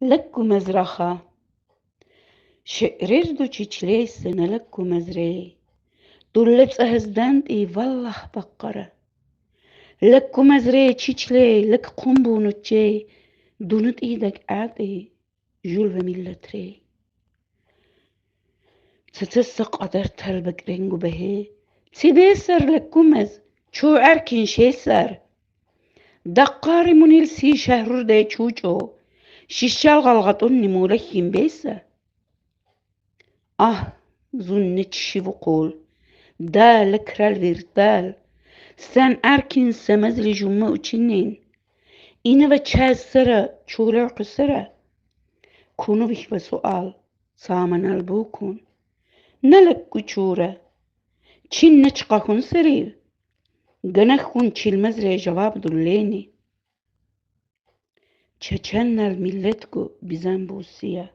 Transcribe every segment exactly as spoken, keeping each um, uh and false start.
Леккумезра ха. Шиирердо чи чилей сана леккумезрей. Дулле цӀа гьездантӀи валлагь баккъара. Леккумезрей чи чилей, лек къумбун уччей, дуна тӀийдаг атӀи жуьлве миллетрей. Цецесса къадар тал бекьрен губегье. Ци бейсар леккумез, чув эркин шейсар. Даккари мунил сий шегьрурдей чучӀо, шишал ГъалгъатӀунни му леккин бейса. Агь, зун нечи шивукъул, да лекрал вирдал, сен эркин семезли жувма учинин. Инава чаз сера, чугьле къусера. Куну вихьва суал, са манал букун. На лекку чура. Чин нечкъа хьун серив? Гана хьун чилмезрей жаваб дуллени. Чеченнал миллет гу бизан бусия.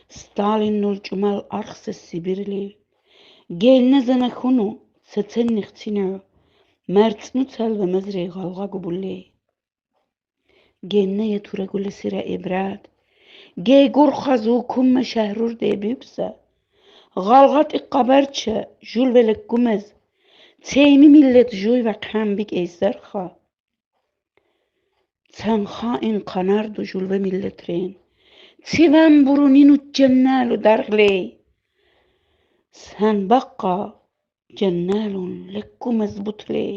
Сталинул чӀумал архсе Сибирли. Генна зана хьуну, сеценни хцинев. МерцӀну цал вемезрей гъалгъа губуллей. Генна я тура гулесира ибрат. Гей гурхъа зу кумма шегьрурдей буькса. ГъалгъатӀи къабарча, жуьлве леккумез. Цейми миллет жуйва хъан бикӀей серха. Цан хаин къанарду жуьлве миллетрин. Циван буру нину ченналу даргълей. Сен бакъа ченналун леккумез бутлей.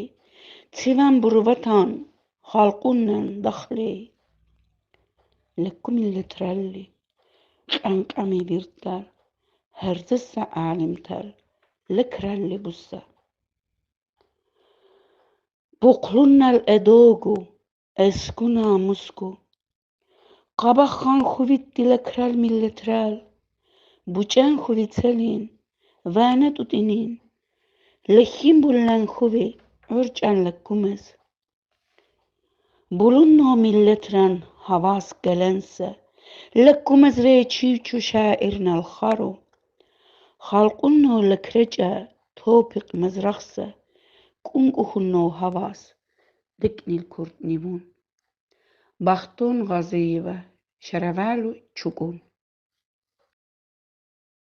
Циван буру ватан халкьуннан дахлей. Лекку миллетралли кьенкьами вирдал, гьерзесса алимтал, лекралли бусса. Букълуннал эдо гу, эсгу намус гу. Къабагъ хан хьувитди лекрал миллетрал, бучӀан хьуви целин, вана тӀутӀинин, лехинбуллан хьуви гӀурчӀан леккумез. Булунно миллетран гьавас геленса, леккумезрей чив чу шаирнал хару. Халкьунно лекречӀа топикъ мезрагъса, кӀункӀу хьунно гьавас декнил куртни вун. Бахтун Гъазиева, Шаравалу чукӀун.